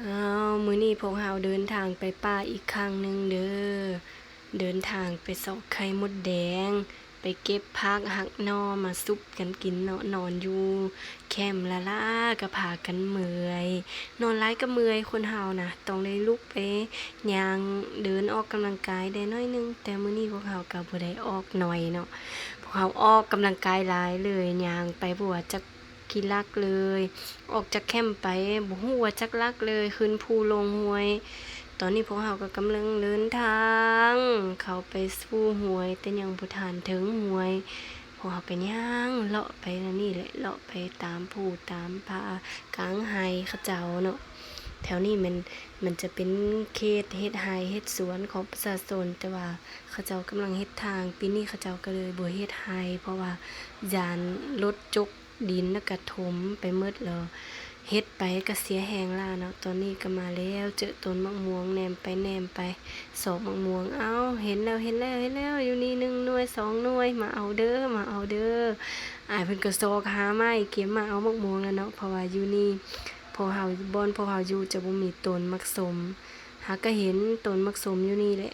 ອ້າວ ມື້ນີ້ພວກເຮົາເດີນທາງໄປປ່າອີກຄັ້ງໜຶ່ງເດີ. ເດີນທາງໄປຊອກໄຂ່ມົດແດງ, ໄປເກັບຜັກຫັກໜໍ່ມາຊຸບກັນກິນເນາະ. ນອນຢູ່ແຄມລ້າໆກໍພາກັນເມື່ອຍ. ນອນຫຼາຍກໍເມື່ອຍ, ຄົນເຮົານະຕ້ອງໄດ້ລຸກໄປຍ່າງເດີນອອກກຳລັງກາຍໄດ້ໜ້ອຍໜຶ່ງ. ແຕ່ມື້ນີ້ພວກເຮົາກໍບໍ່ໄດ້ອອກໜ້ອຍເນາະ, ພວກເຮົາອອກກຳລັງກາຍຫຼາຍເລີຍ, ຍ່າງໄປບໍ່ວ່າຈັກ ກິລັກເລີຍ. ອອກຈາກແຄມໄປບໍ່ຮູ້ວ່າຈັກຫຼັກເລີຍ, ຂຶ້ນພູລົງຫ້ວຍ. ຕອນນີ້ພວກເຮົາກໍກຳລັງເດີນທາງເຂົ້າໄປສູ່ຫ້ວຍ, ແຕ່ຍັງບໍ່ທັນເຖິງຫ້ວຍ. ພວກເຮົາກໍຍ່າງເລາະໄປແນວນີ້ແຫຼະ, ເລາະໄປຕາມພູຕາມປ່າກາງໄຮ່ເຂົາເຈົ້າເນາະ. ແຖວນີ້ແມ່ນ ມັນຈະເປັນເຂດເຮັດໄຮ່ເຮັດສວນຂອງປະຊາຊົນ, ແຕ່ວ່າເຂົາເຈົ້າກຳລັງເຮັດທາງ. ປີນີ້ເຂົາເຈົ້າກໍເລີຍບໍ່ເຮັດໄຮ່ ເພາະວ່າຢ້ານລົດຈົກ ດິນລະກະຖົມໄປໝົດແລ້ວ, ເຮັດໄປກະເສຍແຮງລ້າເນາະ. ຕອນນີ້ກະມາແລ້ວ, ເຈີຕົ້ນໝາກມ່ວງ, ແນມໄປແນມໄປ ຊອກໝາກມ່ວງ. ເອົ້າ ເຫັນແລ້ວ ເຫັນແລ້ວ ເຫັນແລ້ວ, ຢູ່ນີ້ໜຶ່ງໜ່ວຍສອງໜ່ວຍ, ມາເອົາເດີ ມາເອົາເດີ. ອ້າຍເພິ່ນກະຊອກຫາໄມ້ເກັບມາເອົາໝາກມ່ວງແລ້ວເນາະ, ເພາະວ່າຢູ່ນີ້ພວກເຮົາ ບ່ອນພວກເຮົາຢູ່ຈະບໍ່ມີຕົ້ນໝາກສົມ. ຫາກະເຫັນຕົ້ນໝາກສົມຢູ່ນີ້ແຫຼະ,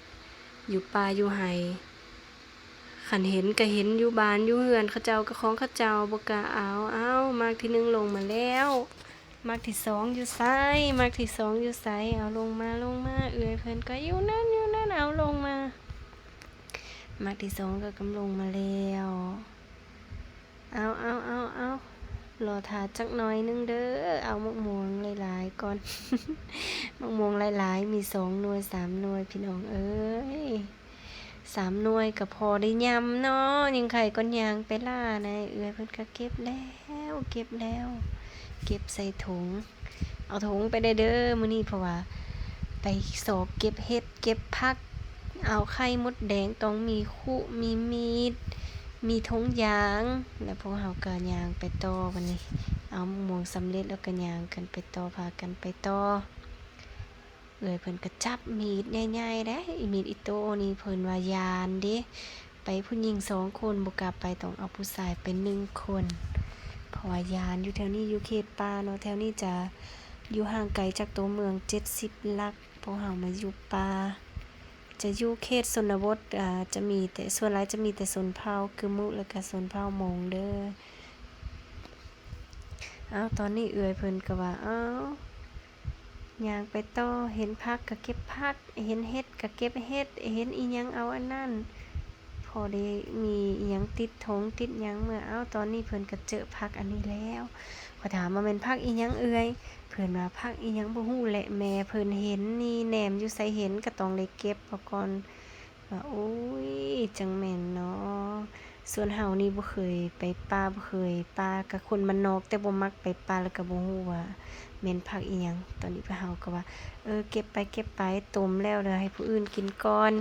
ຢູ່ປ່າຢູ່ໄຮ່. ຄັນເຫັນກະເຫັນຢູ່ບ້ານຢູ່ເຮືອນເຂົາເຈົ້າ, ກະຂອງເຂົາເຈົ້າ, ບໍ່ກ້າເອົາ. ເອົ້າ ໝາກທີໜຶ່ງລົງມາແລ້ວ, ໝາກທີສອງຢູ່ໃສ? ໝາກທີສອງຢູ່ໃສ? ເອົາລົງມາ ລົງມາ. ເອື້ອຍເພິ່ນກະຢູ່ນັ້ນ ຢູ່ນັ້ນ. ເອົາລົງມາ, ໝາກທີສອງກະກຳລົງມາແລ້ວ. ເອົາ ເອົາ ເອົາ ເອົາ ລໍຖ້າຈັກໜ້ອຍໜຶ່ງເດີ, ເອົາໝາກມ່ວງຫຼາຍໆກ່ອນ. ໝາກມ່ວງຫຼາຍໆ ມີສອງໜ່ວຍສາມໜ່ວຍ ພີ່ນ້ອງເອີຍ. ສາມໜ່ວຍກະພໍໄດ້ຍຳເນາະ, ຍັງໄຄກ່ອນຍ່າງໄປລ້ານະ. ເອື້ອຍເພິ່ນກະເກັບແລ້ວ ເກັບແລ້ວ, ເກັບໃສ່ຖົງ. ເອົາຖົງໄປໄດ້ເດີມື້ນີ້, ເພາະວ່າໄປຊອກເກັບເຫັດເກັບຜັກ, ເອົາໄຂ່ມົດແດງ, ຕ້ອງມີຄຸ ມີມີດ, ມີຖົງຢາງ. ແລ້ວພວກເຮົາກະຍ່າງໄປຕໍ່ບັດນີ້, ເອົາໝາກມ່ວງສຳເລັດແລ້ວກະຍ່າງກັນໄປຕໍ່ ພາກັນໄປຕໍ່. ເອື້ອຍເພິ່ນກະຈັບມີດໃຫຍ່ໆເດ້, ມີດອິໂຕ້ນີ້ເພິ່ນວ່າຢ້ານເດ້, ໄປຜູ້ຍິງສອງຄົນບໍ່ກ້າໄປ, ຕ້ອງເອົາຜູ້ຊາຍໄປໜຶ່ງຄົນ ເພາະວ່າຢ້ານ. ຢູ່ແຖວນີ້ຢູ່ເຂດປ່າເນາະ, ແຖວນີ້ຈະຢູ່ຫ່າງໄກຈາກຕົວເມືອງເຈັດສິບຫຼັກ. ພວກເຮົາມາຢູ່ປ່າ ຈະຢູ່ເຂດຊົນນະບົດ, ອາ ຈະມີແຕ່ ສ່ວນຫຼາຍຈະມີແຕ່ຊົນເຜົ່າກຶມຸ ແລ້ວກະຊົນເຜົ່າມົ້ງເດີ. ເອົ້າ ຕອນນີ້ເອື້ອຍເພິ່ນກະວ່າ ເອົ້າ ຍ່າງໄປຕໍ່, ເຫັນຜັກກະເກັບຜັກ, ເຫັນເຫັດກະເກັບເຫັດ, ເຫັນອີ່ຫຍັງເອົາອັນນັ້ນ, ພໍໄດ້ມີອີ່ຫຍັງຕິດຖົງຕິດຫຍັງເມືອ. ເອົ້າ ຕອນນີ້ເພິ່ນກະເຈີຜັກອັນນີ້ແລ້ວ. ຂ້ອຍຖາມວ່າແມ່ນຜັກອີ່ຫຍັງເອື້ອຍ? ເພິ່ນວ່າຜັກອີ່ຫຍັງບໍ່ຮູ້ແຫຼະ, ແມ່ເພິ່ນເຫັນນີ້, ແນມຢູ່ໃສເຫັນ ກະຕ້ອງໄດ້ເກັບເອົາກ່ອນ. ວ່າ ໂອ້ຍ ຈັ່ງແມ່ນເນາະ, ສ່ວນເຮົານີ້ບໍ່ເຄີຍໄປປ່າ, ບໍ່ເຄີຍ ປ່າ ກະຄົນບ້ານນອກ ແຕ່ບໍ່ມັກໄປປ່າ ແລ້ວກະບໍ່ຮູ້ວ່າແມ່ນຜັກອີ່ຫຍັງ. ຕອນນີ້ພວກເຮົາກະວ່າ ເອີ ເກັບໄປ ເກັບໄປ, ຕົ້ມແລ້ວ ແລ້ວໃຫ້ຜູ້ອື່ນກິນກ່ອນ,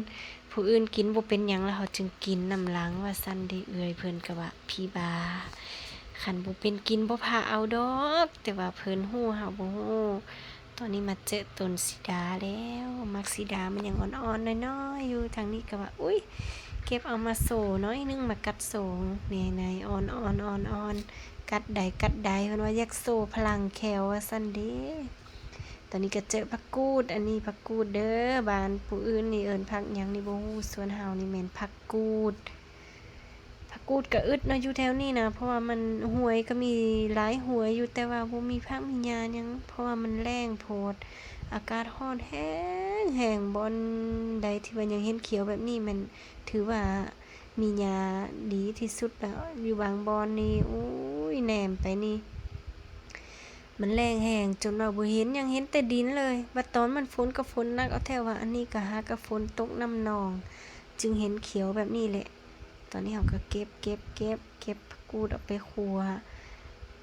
ຜູ້ອື່ນກິນບໍ່ເປັນຫຍັງ ແລ້ວເຮົາຈຶ່ງກິນນຳຫຼັງ ວ່າຊັ້ນເດ. ເອື້ອຍເພິ່ນກະວ່າ ຜີບ້າ, ຄັນບໍ່ເປັນກິນບໍ່ພາເອົາດອກ, ແຕ່ວ່າເພິ່ນຮູ້ເຮົາບໍ່ຮູ້. ຕອນນີ້ມາເຈີຕົ້ນສີດາແລ້ວ, ໝາກສີດາມັນຍັງອ່ອນໆນ້ອຍໆຢູ່. ທາງນີ້ກະວ່າ ອຸ້ຍ ເກັບເອົາມາໂຊໜ້ອຍໜຶ່ງ, ມາກັດໂຊແນ່ ອ່ອນໆໆໆ, ກັດໄດ້ ກັດໄດ້. ເພິ່ນວ່າຢາກໂຊພະລັງແຂ້ວ ວ່າຊັ້ນເດ. ຕອນນີ້ກະເຈີຜັກກູດ, ອັນນີ້ຜັກກູດເດີ, ບ້ານຜູ້ອື່ນນີ້ເອີ້ນຜັກຫຍັງນີ້ບໍ່ຮູ້, ສ່ວນເຮົານີ້ແມ່ນຜັກກູດ. ຜັກກູດກະອຶດເນາະ ຢູ່ແຖວນີ້ນະ, ເພາະວ່າມັນ ຫ້ວຍກະມີຫຼາຍຫ້ວຍຢູ່ ແຕ່ວ່າບໍ່ມີຜັກມີຫຍ້າຫຍັງ ເພາະວ່າມັນແລ້ງໂພດ, ອາກາດຮ້ອນແຮງໆ. ບ່ອນໃດທີ່ວ່າຍັງເຫັນຂຽວແບບນີ້ ແມ່ນຖືວ່າມີຫຍ້າດີທີ່ສຸດແລ້ວ. ຢູ່ບາງບ່ອນນີ້ ໂອ້ຍ ແນມໄປນີ້ ມັນແລ້ງແຮງຈົນວ່າບໍ່ເຫັນຫຍັງ, ເຫັນແຕ່ດິນເລີຍ. ບາດຕອນມັນຝົນກະຝົນໜັກເອົາແທ້ວ່າ, ອັນນີ້ກະຫາກະຝົນຕົກນຳໜອງ ຈຶ່ງເຫັນຂຽວແບບນີ້ແຫຼະ. ຕອນນີ້ເຮົາກະເກັບ ເກັບ ເກັບ ເກັບຜັກກູດເອົາໄປຂົ້ວ.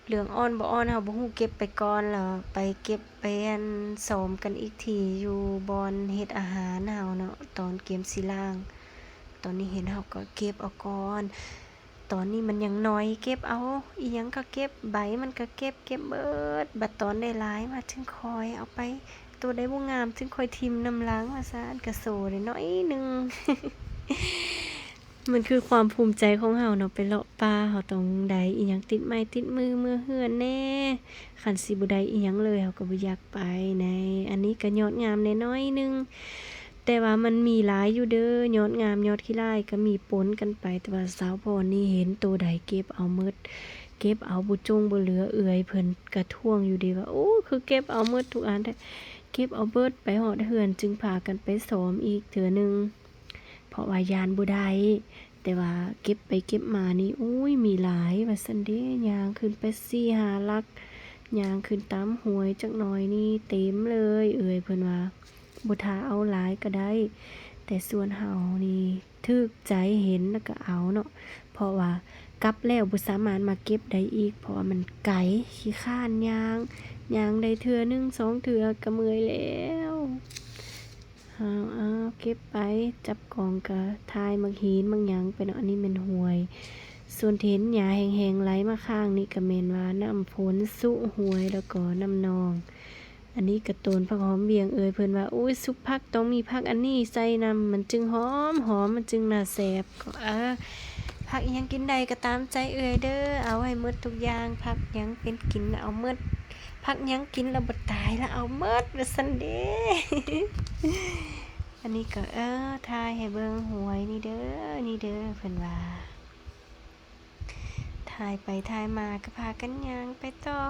ເຫຼືອງອ່ອນບໍ່ອ່ອນເຮົາບໍ່ຮູ້, ເກັບໄປກ່ອນ ແລ້ວໄປເກັບໄປ ອັນ ຊ້ອມກັນອີກທີຢູ່ບ່ອນເຮັດອາຫານເຮົາເນາະ, ຕອນກຽມຊິລ້າງ. ຕອນນີ້ເຫັນເຮົາກະເກັບເອົາກ່ອນ. ຕອນນີ້ມັນຍັງໜ້ອຍ, ເກັບເອົາ ອີ່ຫຍັງກະເກັບ, ໃບມັນກະເກັບ, ເກັບເບິດ. ບາດຕອນໄດ້ຫຼາຍມາຈຶ່ງຄ່ອຍເອົາໄປ, ໂຕໃດບໍ່ງາມຈຶ່ງຄ່ອຍຖິ້ມນຳຫຼັງ ວ່າຊັ້ນ, ກະໂຊໄດ້ໜ້ອຍໜຶ່ງ. ມັນຄືຄວາມພູມໃຈຂອງເຮົາເນາະ ໄປເລາະປ່າ ເຮົາຕ້ອງໄດ້ອີ່ຫຍັງຕິດໄມ້ຕິດມືເມືອເຮືອນແດ່. ຄັນຊິບໍ່ໄດ້ອີ່ຫຍັງເລີຍ ເຮົາກໍບໍ່ຢາກໄປໃນ. ອັນນີ້ກໍຍອດງາມແດ່ໜ້ອຍໜຶ່ງ ແຕ່ວ່າມັນມີຫຼາຍຢູ່ເດີ ຍອດງາມຍອດຂີ້ຮ້າຍກໍມີປົນກັນໄປ. ແຕ່ວ່າສາວພອນນີ້ເຫັນໂຕໃດເກັບເອົາໝົດ ເກັບເອົາບໍ່ຈົງບໍ່ເຫຼືອ. ເອື້ອຍເພິ່ນກະທ້ວງຢູ່ເດວ່າ ໂອ້ ຄືເກັບເອົາໝົດທຸກອັນແທ້. ເກັບເອົາເບິດ ໄປຮອດເຮືອນຈຶ່ງພາກັນໄປຊ້ອມອີກເທື່ອໜຶ່ງ ເພາະວ່າຢ້ານບໍ່ໄດ້. ແຕ່ວ່າເກັບໄປເກັບມານີ້ ໂອ້ຍ ມີຫຼາຍວ່າຊັ້ນເດ. ຍ່າງຂຶ້ນໄປສີ່ຫ້າຫຼັກ ຍ່າງຂຶ້ນຕາມຫ້ວຍຈັກໜ້ອຍນີ້ເຕັມເລີຍ. ເອື້ອຍເພິ່ນວ່າ ບໍ່ຖ້າເອົາຫຼາຍກໍໄດ້ ແຕ່ສ່ວນເຮົານີ້ຖືກໃຈເຫັນແລ້ວກໍເອົາເນາະ ເພາະວ່າກັບແລ້ວບໍ່ສາມາດມາເກັບໄດ້ອີກ ເພາະວ່າມັນໄກ ຂີ້ຄ້ານຍ່າງ ຍ່າງໄດ້ເທື່ອໜຶ່ງສອງເທື່ອກໍເມື່ອຍແລ້ວ. ເອົາ ເອົາ ເກັບໄປ ຈັບກອງກະຖ່າຍໝາກຫີນໝາກຫຍັງໄປເນາະ. ອັນນີ້ແມ່ນຫ້ວຍ ສ່ວນທີ່ເຫັນຫຍ້າແຫ້ງໆໄຫຼມາຂ້າງນີ້ກະແມ່ນວ່ານ້ຳຝົນຊຸຫ້ວຍ ແລ້ວກໍນ້ຳໜອງ. ອັນນີ້ກະຕົ້ນຜັກຫອມວຽງ ເອື້ອຍເພິ່ນວ່າ ໂອ້ຍ ຊຸບຜັກຕ້ອງມີຜັກອັນນີ້ໃສ່ນຳ ມັນຈຶ່ງຫອມໆ ມັນຈຶ່ງໜ້າແຊບ. ກໍ ເອີ ຜັກອີ່ຫຍັງກິນໄດ້ກໍຕາມໃຈເອື້ອຍເດີ ເອົາໃຫ້ໝົດທຸກຢ່າງ. ຜັກຫຍັງເປັນກິນເອົາໝົດ ຜັກຫຍັງກິນແລ້ວບໍ່ຕາຍລະເອົາໝົດ ວ່າຊັ້ນເດ. ອັນນີ້ກໍ ເອີ ຖ່າຍໃຫ້ເບິ່ງຫ້ວຍນີ້ເດີ ນີ້ເດີ ເພິ່ນວ່າ. ຖ່າຍໄປຖ່າຍມາກໍພາກັນຍ່າງໄປຕໍ່.